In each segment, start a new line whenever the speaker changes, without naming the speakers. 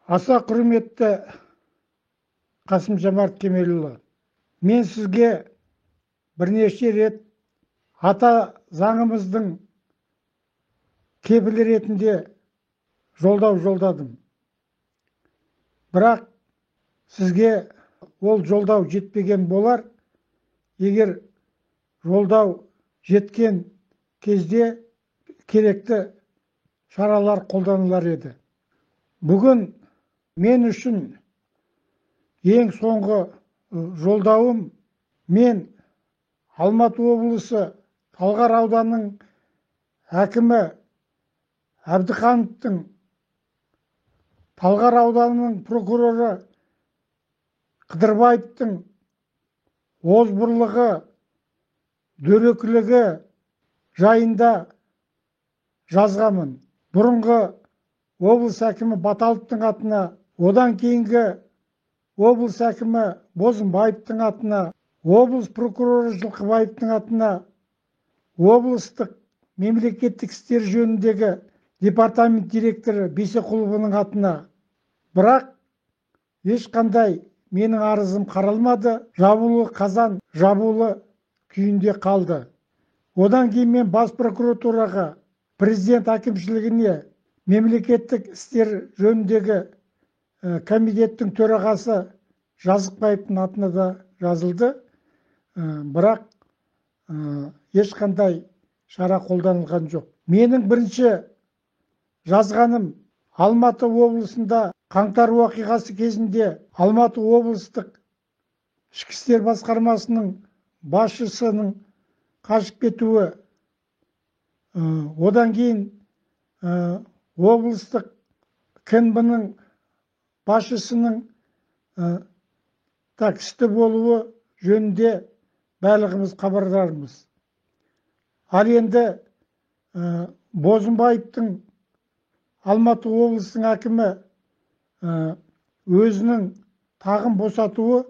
Аса құрметті Қасым-Жомарт Кемелұлы, мен сізге бірнеше рет ата заңымыздың кепілі ретінде жолдау жолдадым. Бірақ сізге ол жолдау жетпеген болар. Егер жолдау жеткен кезде керекті шаралар қолданылар еді. Бүгін мен үшін ең соңғы жолдауым, мен Алматы облысы Талғар ауданының әкімі Әбдіхановтың, Талғар ауданының прокуроры Қыдырбаевтың озбырлығы, дөрекілігі жайында жазғанмын. Бұрынғы облыс әкімі Баталовтың атына, одан кейінгі облыс әкімі Бозымбаевтың атына, облыс прокуроры Жылқыбаевтың атына, облыстық мемлекеттік істер жөніндегі департамент директоры Бейсеқұлованың атына. Бірақ ешқандай менің арызым қаралмады, жабулы қазан жабулы күйінде қалды. Одан кейін мен бас прокуратураға, президент әкімшілігіне, мемлекеттік істер жөніндегі комитеттің төрағасы Жазықбаевтың атына да жазылды. Бірақ ешқандай шара қолданылған жоқ. Менің бірінші жазғаным, Алматы облысында қаңтар оқиғасы кезінде Алматы облыстық ішкі істер басқармасының басшысының қашып кетуі, одан кейін облыстық КНБ-ның басшысының істі болуы жөнінде барлығымыз хабардармыз. Ал енді Бозымбаевтың, Алматы облысының әкімі, өзінің тағын босатуы,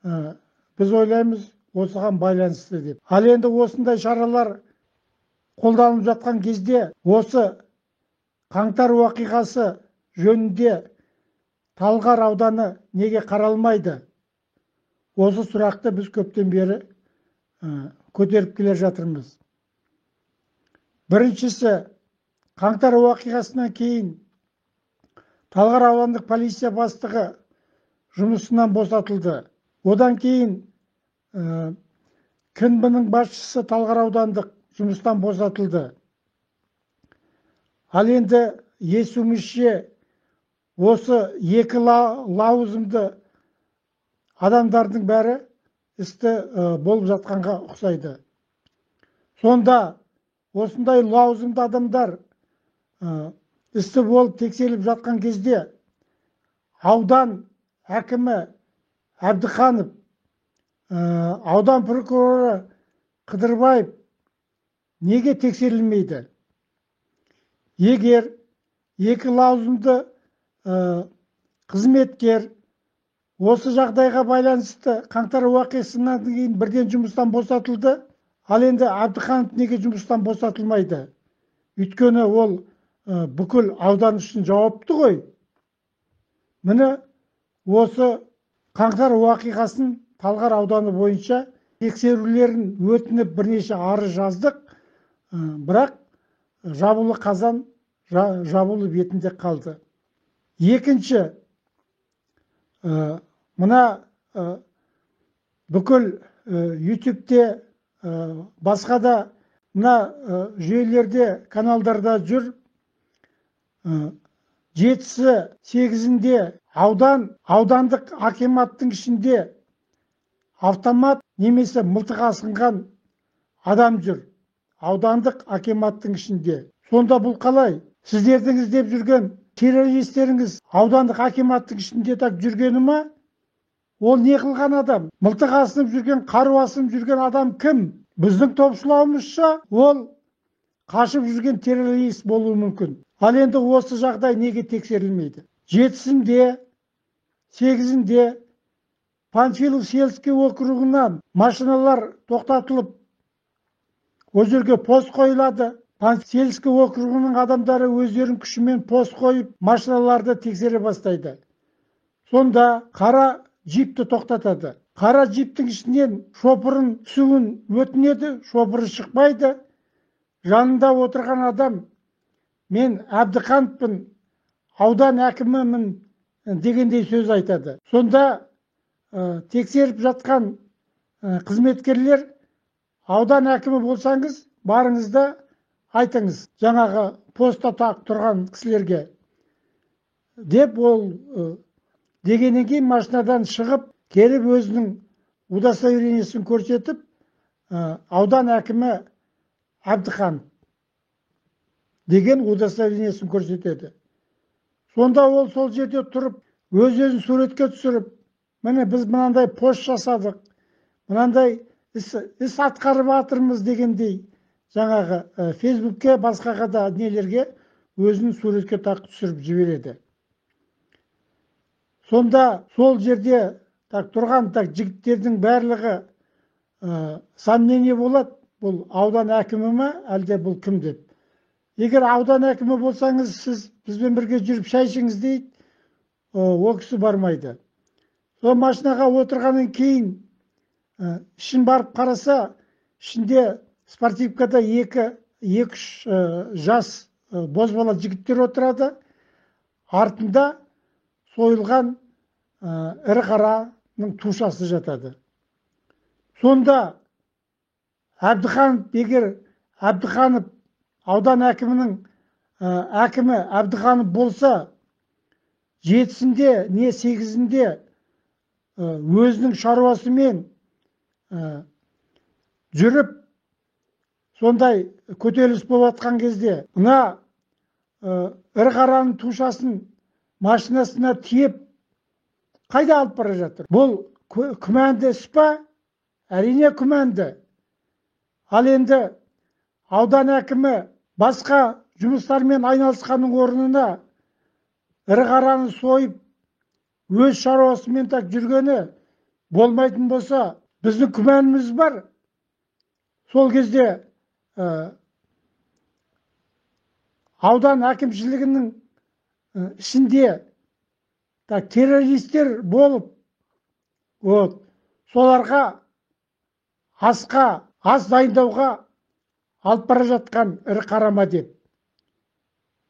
біз ойлаймыз, осыған байланысты деп. Ал енді осындай шаралар қолданылып жатқан кезде осы қаңтар оқиғасы жөнінде Талғар ауданы неге қаралмайды? Осы сұрақты біз көптен бері көтеріп келе жатырмыз. Біріншісі, қаңтар оқиғасынан кейін Талғар аудандық полиция бастығы жұмысынан босатылды. Одан кейін КНБ-ның басшысы Талғар аудандық жұмыстан босатылды. Ал енді естуімізше, осы екі лауазымды адамдардың бәрі істі болып жатқанға ұқсайды. Сонда осындай лауазымды адамдар істі болып тексеріліп жатқан кезде аудан әкімі Әбдіханов, аудан прокуроры Қыдырбаев неге тексерілмейді? Егер екі лауазымды қызметкер осы жағдайға байланысты қаңтар оқиғасынан кейін бірден жұмыстан босатылды, ал енді Әбдіханов неге жұмыстан босатылмайды? Өйткені ол бүкіл аудан үшін жауапты ғой. Міне осы қаңтар оқиғасын Талғар ауданы бойынша тексерулерін өтініп бірнеше арыз жаздық, бірақ жабулы қазан жабулы бетінде қалды. Екінші, мына бүкіл YouTube-те, басқа да мына жүйелерде, каналдарда жүр. 7-сі, 8-інде аудандық акиматтың ішінде автомат немесе мылтық асынған адам жүр. Аудандық акиматтың ішінде. Сонда бұл қалай? Сіздердің іздеп жүрген террористеріңіз аудандық акиматтың ішінде так жүргені ма? Ол не қылған адам? Мылтық асынып жүрген, қару асынып жүрген адам кім? Біздің топшылауымызша, ол қашып жүрген террорист болуы мүмкін. Ал енді осы жағдай неге тексерілмейді? 7-сінде, 8-інде Панфилов сельский округынан машиналар тоқтатылып, ол жерге пост қойылады. Панфиловский округінің адамдары өздерінің күшімен пост қойып, машиналарды тексере бастайды. Сонда қара джипті тоқтатады. Қара джиптің ішінен шопырын түсуін өтінеді, шопыры шықпайды. Жанында отырған адам, мен Әбдіқановпын, аудан әкімімін дегендей сөз айтады. Сонда тексеріп жатқан қызметкерлер, аудан әкімі болсаңыз, барыңыз да айтыңыз жаңағы постта тұрған кісілерге деп ол дегеннен кейін машинадан шығып келіп өзінің удостоверениесін көрсетіп, аудан әкімі Әбдіқанов деген удостоверениесін көрсетеді. Сонда ол сол жерде тұрып, өз-өзін суретке түсіріп, міне біз мынандай пост жасадық, мынандай іс атқарып жатырмыз дегендей жаңағы Фейсбукке, басқаға да нелерге өзін суретке тағып түсіріп жібереді. Сонда сол жерде тұрған жігіттердің барлығы сомнение болады, бұл аудан әкімі ме, әлде бұл кім деп. Егер аудан әкімі болсаңыз, сіз бізбен бірге жүріп шай ішіңіз дейді, ол кісі бармайды. Сол машинаға отырғаннан кейін ішін барып қараса, ішінде спортивкада екі-үш жас бозбала жігіттер отырады. Артында сойылған ірі қараның тушасы жатады. Сонда Әбдіқанов, егер Әбдіқанов аудан әкімінің әкімі Әбдіқанов болса, 7-сінде не 8-інде өзінің шаруасымен жүріп, сондай көтеріліс болып жатқан кезде мына ірі қараның тушасын машинасына тиеп қайда алып бара жатыр? Бұл күмәнді іс па? Әрине күмәнді. Ал енді аудан әкімі басқа жұмыстармен айналысқанның орнына ірі қараны сойып өз шаруасымен так жүргені болмайтын болса, біздің күмәніміз бар. Сол кезде аудан әкімшілігінің ішінде террористер болып, соларға ас дайындауға алып бара жатқан ірі қарама деп.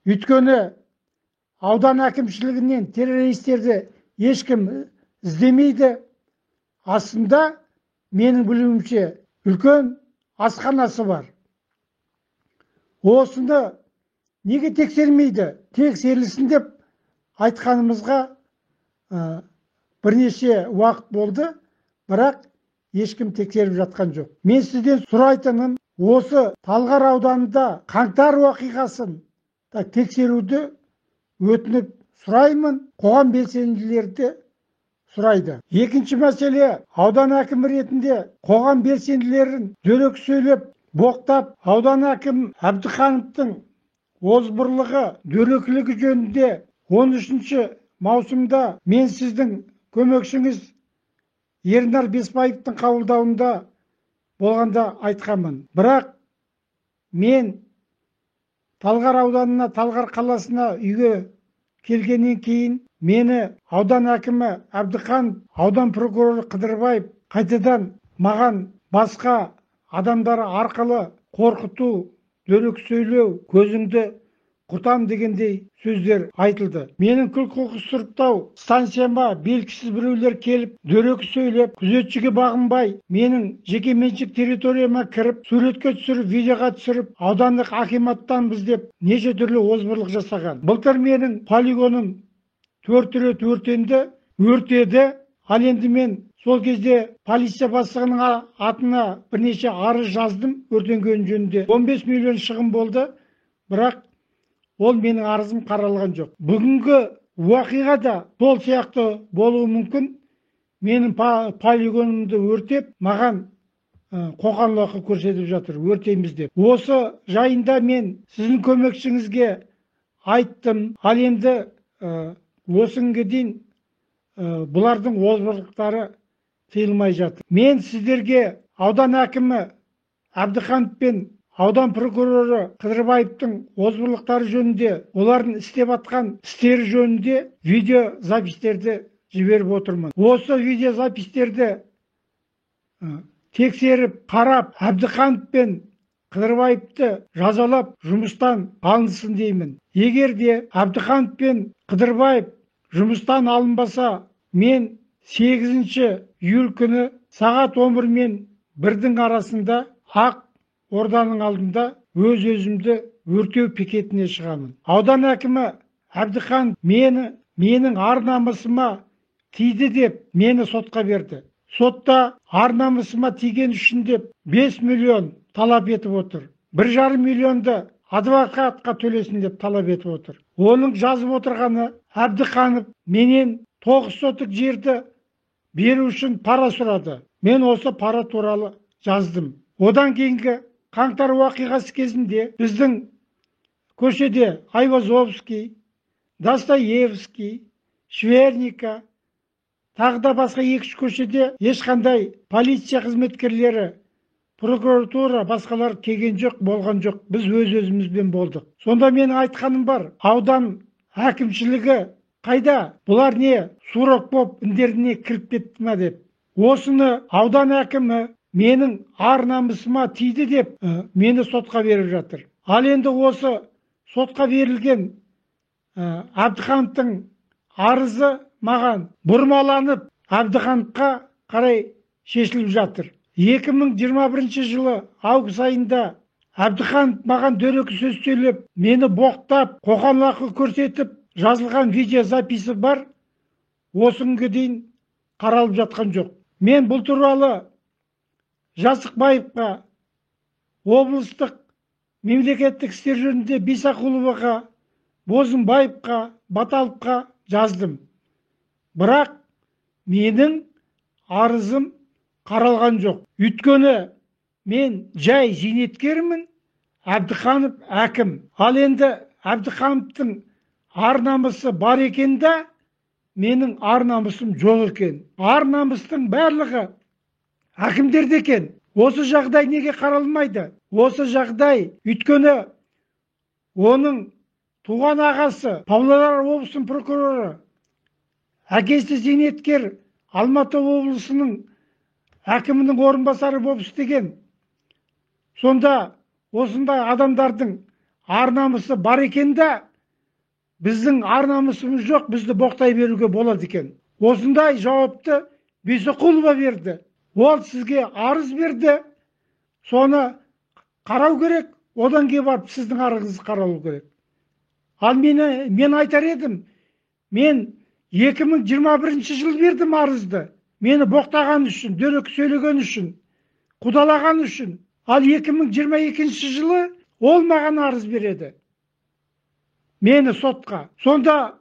Өйткені аудан әкімшілігінен террористерді ешкім іздемейді. Астында менің білуімше үлкен асханасы бар. Осыны неге тексермейді? Тексерілсін деп айтқанымызға бірнеше уақыт болды, бірақ ешкім тексеріп жатқан жоқ. Мен сізден сұрайтыным, осы Талғар ауданында қаңтар оқиғасын тексеруді өтініп сұраймын, қоғам белсенділері сұрайды. Екінші мәселе, аудан әкімі ретінде қоғам белсенділерін дөрекі сөйлеп, боқтап, аудан әкімі Әбдіқановтың озбырлығы, дөрекілігі жөнінде 13 маусымда мен сіздің көмекшіңіз Ернар Бесбаевтың қабылдауында болғанда айтқанмын. Бірақ мен Талғар ауданына, Талғар қаласына үйге келгеннен кейін мені аудан әкімі Әбдіқанов, аудан прокуроры Қыдырбаев қайтадан маған басқа адамдар арқылы қорқыту, дөрекі сөйлеу, көзіңді құртам дегендей сөздер айтылды. Менің күл-қоқыс сұрыптау станцияма белгісіз біреулер келіп, дөрекі сөйлеп, күзетшіге бағынбай, менің жекеменшік территорияма кіріп, суретке түсіріп, видеоға түсіріп, аудандық акиматтанбыз деп неше түрлі озбырлық жасаған. Былтыр менің полигоным 4 рет өртенді, өртеді. Ал енді мен сол кезде полиция бастығының атына бірнеше арыз жаздым өртенген жөнінде. 15 миллион шығын болды, бірақ ол менің арызым қаралған жоқ. Бүгінгі уақиға да сол сияқты болуы мүмкін. Менің полигонымды өртеп, маған қоқан-лоқы көрсетіп жатыр, өртейміз деп. Осы жайында мен сіздің көмекшіңізге айттым. Ал енді осы күнге дейін бұлардың озбырлықтары тыйылмай жатыр. Мен сіздерге аудан әкімі Әбдіқанов пен Аудан прокуроры Қыдырбаевтың озбырлықтары жөнінде, олардың істеп атқан істері жөнінде видеозапистерді жіберіп отырмын. Осы видеозапистерді тексеріп, қарап, Әбдіқанов пен Қыдырбаевты жазалап, жұмыстан алынсын деймін. Егер де Әбдіқанов пен Қыдырбаев жұмыстан алынбаса, мен 8 июль күні сағат 11 мен 1-дің арасында Ақ Орданың алдында өз-өзімді өртеу пикетіне шығамын. Аудан әкімі Әбдіқанов менің ар-намысыма тиді деп мені сотқа берді. Сотта ар-намысыма тиген үшін деп 5 миллион талап етіп отыр. 1,5 миллионды адвокатқа төлесін деп талап етіп отыр. Оның жазып отырғаны Әбдіқанов менен 9 сотық жерді беру үшін пара сұрады. Мен осы пара туралы жаздым. Одан кейінгі қаңтар уақиғасы кезінде біздің көшеде Айвазовский, Достоевский, Шверника, тағы да басқа 2-3 көшеде ешқандай полиция қызметкерлері, прокуратура, басқалар келген жоқ, болған жоқ. Біз өз-өзімізбен болдық. Сонда менің айтқаным бар, аудан әкімшілігі қайда? Бұлар не, сурок боп індеріне кіріп кетті ма деп. Осыны аудан әкімі менің ар-намысыма тиді деп мені сотқа беріп жатыр. Ал енді осы сотқа берілген Әбдіқановтың арызы маған бұрмаланып Әбдіқановқа қарай шешіліп жатыр. 2021 жылы август айында Әбдіқанов маған дөрекі сөз сөйлеп, мені боқтап, қоқан-лақы көрсетіп жазылған видеозаписі бар, осы күнге дейін қаралып жатқан жоқ. Мен бұл туралы Жасықбаевқа, облыстық мемлекеттік істер жөнінде Бисақұловаға, Бозымбаевқа, Баталовқа жаздым. Бірақ менің арызым қаралған жоқ. Өйткені мен жай зейнеткермін, Әбдіқанов әкім. Ал енді Әбдіқановтың ар-намысы бар екен да, менің ар-намысым жоқ екен. Ар-намыстың барлығы әкімдерде екен. Осы жағдай неге қаралмайды? Осы жағдай, өйткені оның туған ағасы Павлодар облысының прокуроры, әкесі зейнеткер Алматы облысының әкімінің орынбасары болып істеген. Сонда осындай адамдардың ар-намысы бар екен да, біздің ар-намысымыз жоқ, бізді боқтай беруге болады екен. Осындай жауапты Бейсеқұлова берді. Ол сізге арыз берді, соны қарау керек, одан кейін барып сіздің арызыңыз қаралу керек. Ал мен айтар едім, мен 2021 жыл бердім арызды. Мені боқтаған үшін, дөрекі сөйлеген үшін, қудалаған үшін. Ал 2022 жылы ол маған арыз береді. Мені сотқа. Сонда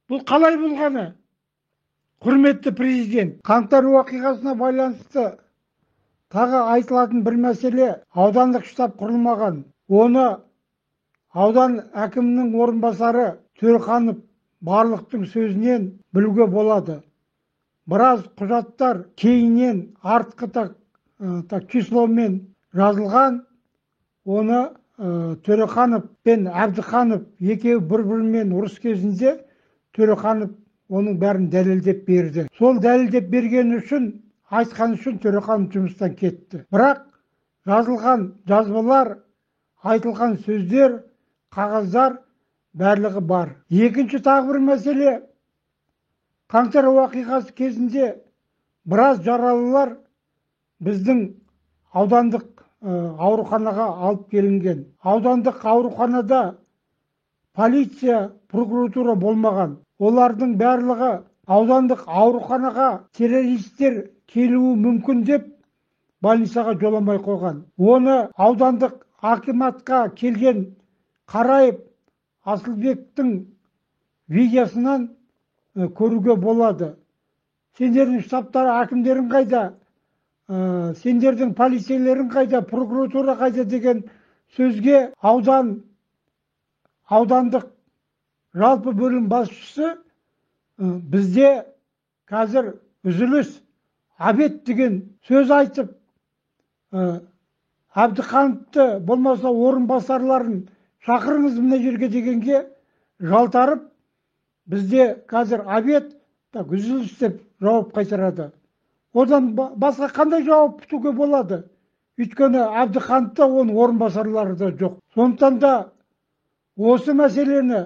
бұл қалай болғаны? Құрметті президент, қаңтар уақиғасына байланысты тағы айтылатын бір мәселе, аудандық штаб құрылмаған. Оны аудан әкімінің орынбасары Төреханов барлықтың сөзінен білуге болады. Біраз құжаттар кейіннен артқы так числомен жазылған. Оны Төреханов пен Әбдіқанов екеуі бір-бірімен ұрыс кезінде Төреханов оның бәрін дәлелдеп берді. Сол дәлелдеп берген үшін, айтқан үшін Төреханов жұмыстан кетті. Бірақ жазылған жазбалар, айтылған сөздер, қағаздар барлығы бар. Екінші тағы бір мәселе, қаңтар уақиғасы кезінде біраз жаралылар біздің аудандық ауруханаға алып келінген. Аудандық ауруханада полиция, прокуратура болмаған. Олардың барлығы аудандық ауруханаға террористер келуі мүмкін деп больницаға жоламай қойған. Оны аудандық акиматқа келген Қараев Асылбектің видеосынан көруге болады. Сендердің штабтары, әкімдерің қайда? Сендердің полицейлерің қайда? Прокуратура қайда деген сөзге аудандық жалпы бөлім басшысы бізде қазір үзіліс, обед деген сөз айтып, Әбдіхановты, болмаса орынбасарларын шақырыңыз мына жерге дегенге жалтарып, бізде қазір обед, так, үзіліс деп жауап қайтарады. Одан басқа қандай жауап күтуге болады? Өйткені Әбдіхановта, оның орынбасарлары да жоқ. Сондықтан да осы мәселені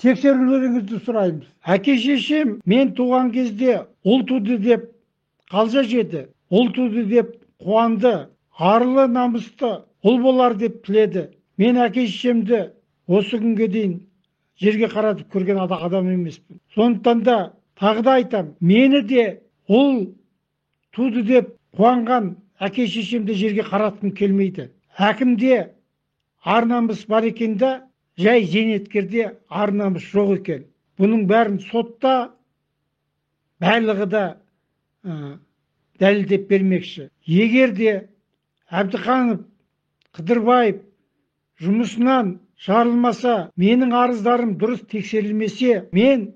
тексерулеріңізді сұраймыз. Әке шешем мен туған кезде ұл туды деп қалжа жеді, ұл туды деп қуанды, арлы намысты ұл болар деп тіледі. Мен әке шешемді осы күнге дейін жерге қаратып көрген адам емеспін. Сондықтан да тағы да айтам, мені де ұл туды деп қуанған әке шешемді жерге қаратқым келмейді. Әкімде ар намыс бар екен да, жай зейнеткерде ар намыс жоқ екен. Бұның бәрін сотта барлығы да дәлелдеп бермекші. Егер де Әбдіханов, Қыдырбаев жұмысынан шығарылмаса, менің арыздарым дұрыс тексерілмесе, мен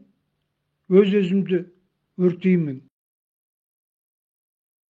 өз өзімді өртеймін.